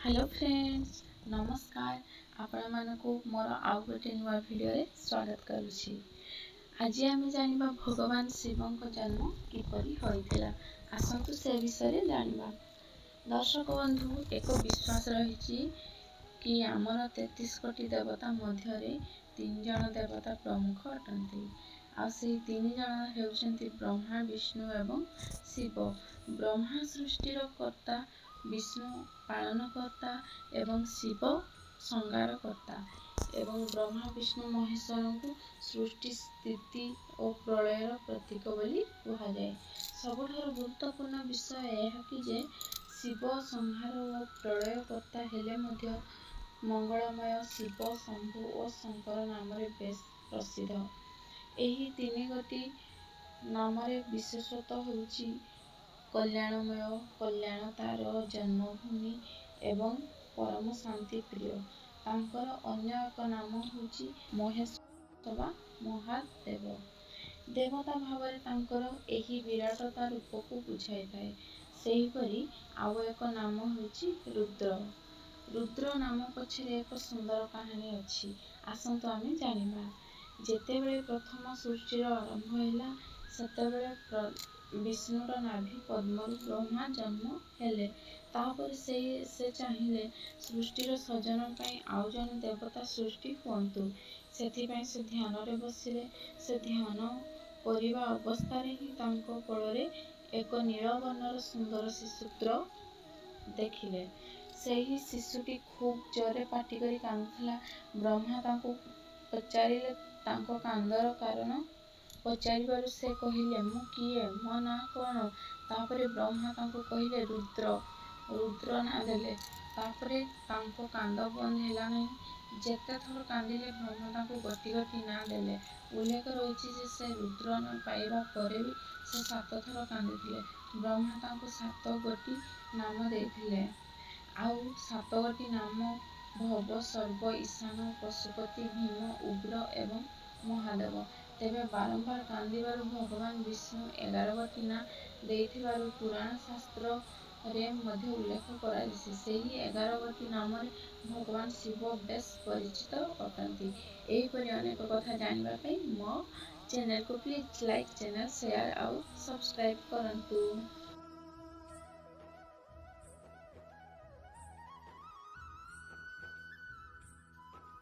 Hello friends, ନମସ୍କାର। ଆପଣମାନଙ୍କୁ ମୋର ଆଉ ଗୋଟେ ନୂଆ ଭିଡ଼ିଓରେ ସ୍ୱାଗତ କରୁଛି। ଆଜି ଆମେ ଜାଣିବା ଭଗବାନ ଶିବଙ୍କ ଜନ୍ମ କିପରି ହୋଇଥିଲା। ଆସନ୍ତୁ ସେ ବିଷୟରେ ଜାଣିବା। ଦର୍ଶକ ବନ୍ଧୁ, ଏକ ବିଶ୍ୱାସ ରହିଛି କି ଆମର 33 କୋଟି ଦେବତା ମଧ୍ୟରେ 3 ଜଣ ଦେବତା ପ୍ରମୁଖ ଅଟନ୍ତି, ଆଉ ସେହି 3 ଜଣ ହେଉଛନ୍ତି ବ୍ରହ୍ମା, ବିଷ୍ଣୁ ଏବଂ ଶିବ। ବ୍ରହ୍ମା ସୃଷ୍ଟିର କର୍ତ୍ତା, ବିଷ୍ଣୁ ପାଳନକର୍ତ୍ତା ଏବଂ ଶିବ ସଂହାରକର୍ତ୍ତା। ଏବଂ ବ୍ରହ୍ମା, ବିଷ୍ଣୁ, ମହେଶ୍ୱରଙ୍କୁ ସୃଷ୍ଟି, ସ୍ଥିତି ଓ ପ୍ରଳୟର ପ୍ରତୀକ ବୋଲି କୁହାଯାଏ। ସବୁଠାରୁ ଗୁରୁତ୍ୱପୂର୍ଣ୍ଣ ବିଷୟ ଏହା କି ଯେ ଶିବ ସଂହାର ଓ ପ୍ରଳୟକର୍ତ୍ତା ହେଲେ ମଧ୍ୟ ମଙ୍ଗଳମୟ ଶିବ, ଶମ୍ଭୁ ଓ ଶଙ୍କର ନାମରେ ବେଶ୍ ପ୍ରସିଦ୍ଧ। ଏହି 3 ଗୋଟି ନାମରେ ବିଶେଷତ୍ୱ ହେଉଛି କଲ୍ୟାଣମୟ, କଲ୍ୟାଣତାର ଜନ୍ମଭୂମି ଏବଂ ପରମ ଶାନ୍ତି ପ୍ରିୟ। ତାଙ୍କର ଅନ୍ୟ ଏକ ନାମ ହେଉଛି ମହେଶ୍ୱର ବା ମହାଦେବ। ଦେବତା ଭାବରେ ତାଙ୍କର ଏହି ବିରାଟତା ରୂପକୁ ବୁଝାଇଥାଏ। ସେହିପରି ଆଉ ଏକ ନାମ ହେଉଛି ରୁଦ୍ର। ରୁଦ୍ର ନାମ ପଛରେ ଏକ ସୁନ୍ଦର କାହାଣୀ ଅଛି, ଆସନ୍ତୁ ଆମେ ଜାଣିବା। ଯେତେବେଳେ ପ୍ରଥମ ସୃଷ୍ଟିର ଆରମ୍ଭ ହେଲା, ସେତେବେଳେ ବିଷ୍ଣୁର ନାଭି ପଦ୍ମରୁ ବ୍ରହ୍ମା ଜନ୍ମ ହେଲେ। ତାପରେ ସେ ଚାହିଁଲେ ସୃଷ୍ଟିର ସର୍ଜନ ପାଇଁ ଆଉ ଜଣେ ଦେବତା ସୃଷ୍ଟି ହୁଅନ୍ତୁ। ସେଥିପାଇଁ ସେ ଧ୍ୟାନରେ ବସିଲେ। ସେ ଧ୍ୟାନ କରିବା ଅବସ୍ଥାରେ ହିଁ ତାଙ୍କ କୋଳରେ ଏକ ନୀଳବର୍ଣ୍ଣର ସୁନ୍ଦର ଶିଶୁପୁତ୍ର ଦେଖିଲେ। ସେହି ଶିଶୁଟି ଖୁବ୍ ଜୋରରେ ପାଟି କରି କାନ୍ଦୁଥିଲା। ବ୍ରହ୍ମା ତାଙ୍କୁ ପଚାରିଲେ ତାଙ୍କ କାନ୍ଦର କାରଣ। ପଚାରିବାରୁ ସେ କହିଲେ, ମୁଁ କିଏ, ମୋ ନାଁ କ'ଣ? ତାପରେ ବ୍ରହ୍ମା ତାଙ୍କୁ କହିଲେ ରୁଦ୍ର। ରୁଦ୍ର ନାଁ ଦେଲେ। ତାପରେ ତାଙ୍କ କାନ୍ଦ ବନ୍ଦ ହେଲା ନାହିଁ। ଯେତେ ଥର କାନ୍ଦିଲେ ବ୍ରହ୍ମା ତାଙ୍କୁ ଗୋଟି ଗୋଟି ନାଁ ଦେଲେ। ଉଲ୍ଲେଖ ରହିଛି ଯେ ସେ ରୁଦ୍ର ନାଁ ପାଇବା ପରେ ବି ସେ 7 ଥର କାନ୍ଦିଥିଲେ। ବ୍ରହ୍ମା ତାଙ୍କୁ 7 ଗୋଟି ନାମ ଦେଇଥିଲେ। ଆଉ 7 ଗୋଟି ନାମ ଭବ, ସର୍ବ, ଈଶାନ, ପଶୁପତି, ଭୀମ, ଉଗ୍ର ଏବଂ ମହାଦେବ। ତେବେ ବାରମ୍ବାର କାନ୍ଦିବାରୁ ଭଗବାନ ବିଷ୍ଣୁ 11 ଗୋଟି ନାଁ ଦେଇଥିବାରୁ ପୁରାଣ ଶାସ୍ତ୍ରରେ ମଧ୍ୟ ଉଲ୍ଲେଖ କରାଯାଇଛି। ସେହି 11 ଗୋଟି ନାମରେ ଭଗବାନ ଶିବ ବେଶ୍ ପରିଚିତ ଅଟନ୍ତି। ଏହିପରି ଅନେକ କଥା ଜାଣିବା ପାଇଁ ମୋ ଚ୍ୟାନେଲକୁ ପ୍ଲିଜ୍ ଲାଇକ୍, ଚ୍ୟାନେଲ ସେୟାର ଆଉ ସବସ୍କ୍ରାଇବ୍ କରନ୍ତୁ।